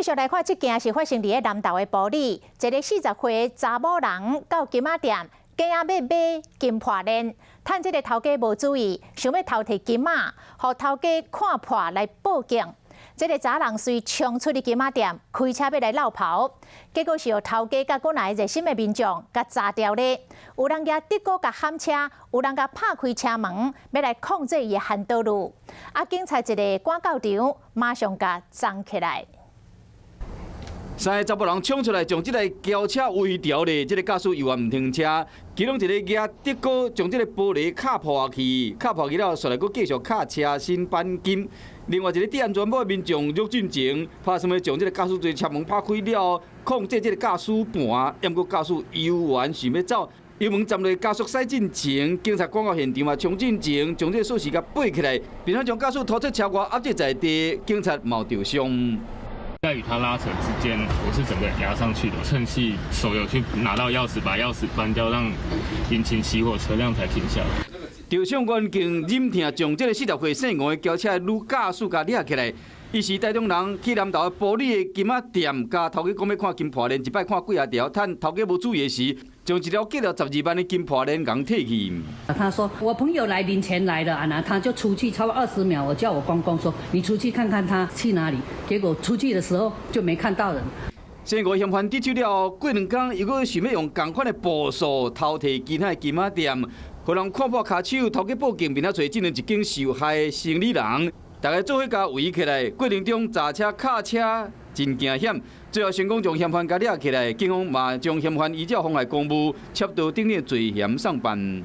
繼續來看，這件是發生佇咧南投的埔里，一个40歲查某人到金仔店，驚仔欲買金破鏈，趁這个頭家無注意，想欲偷提金仔，予頭家看破來報警。這个查人隨衝出去金仔店，開車欲來落跑，結果是予頭家佮幾若个熱心的民眾共閘牢咧。有人舉竹篙共撼車，有人共拍開車門，欲來控制伊的핸道路。啊，警察一个趕到場，馬上共摠起來。三个查埔人衝出來，將這个轎車圍牢咧。這个駕駛猶原毋停車，其中一个舉竹篙將這个玻璃敲破去，敲破去了後，紲來閣繼續敲車身鈑金。另外一个戴安全帽的民眾欲進前，拍算欲將這个駕駛座車門拍開了，控制這个駕駛盤，毋過駕駛猶原想欲走，油門站落加速駛進前，警察趕到現場嘛，衝進前將這个鎖匙共拔起來，並且將駕駛拖出車外壓制在地，警察嘛受傷。在與他拉扯之間，我是整個壓上去的，趁勢手有去拿到鑰匙，把鑰匙扳掉，讓引擎熄火，車輛才停下來。受傷員經忍痛將這个40歲姓吳的轎車女駕駛共掠起來。伊是台中人，去南投埔里的金仔店，共頭家講欲看金破鏈，一擺看幾仔條，趁頭家無注意時，將一條價值12萬的金破鏈共提去。他說：我朋友來領錢來了啊，那他就出去超過20秒，我叫我公公說：你出去看看他去哪裡。結果出去的時候就沒看到人。姓吳嫌犯得手了後，過兩工又閣想欲用仝款的步數偷提其他的金仔店，予人看破跤手，頭家報警，並且揣這兩一間受害的生理人。大家做伙共圍起來，過程中砸車、敲車，真驚險。最後成功將嫌犯共掠起來，警方嘛將嫌犯依照妨害公務、竊盜等等罪嫌送辦。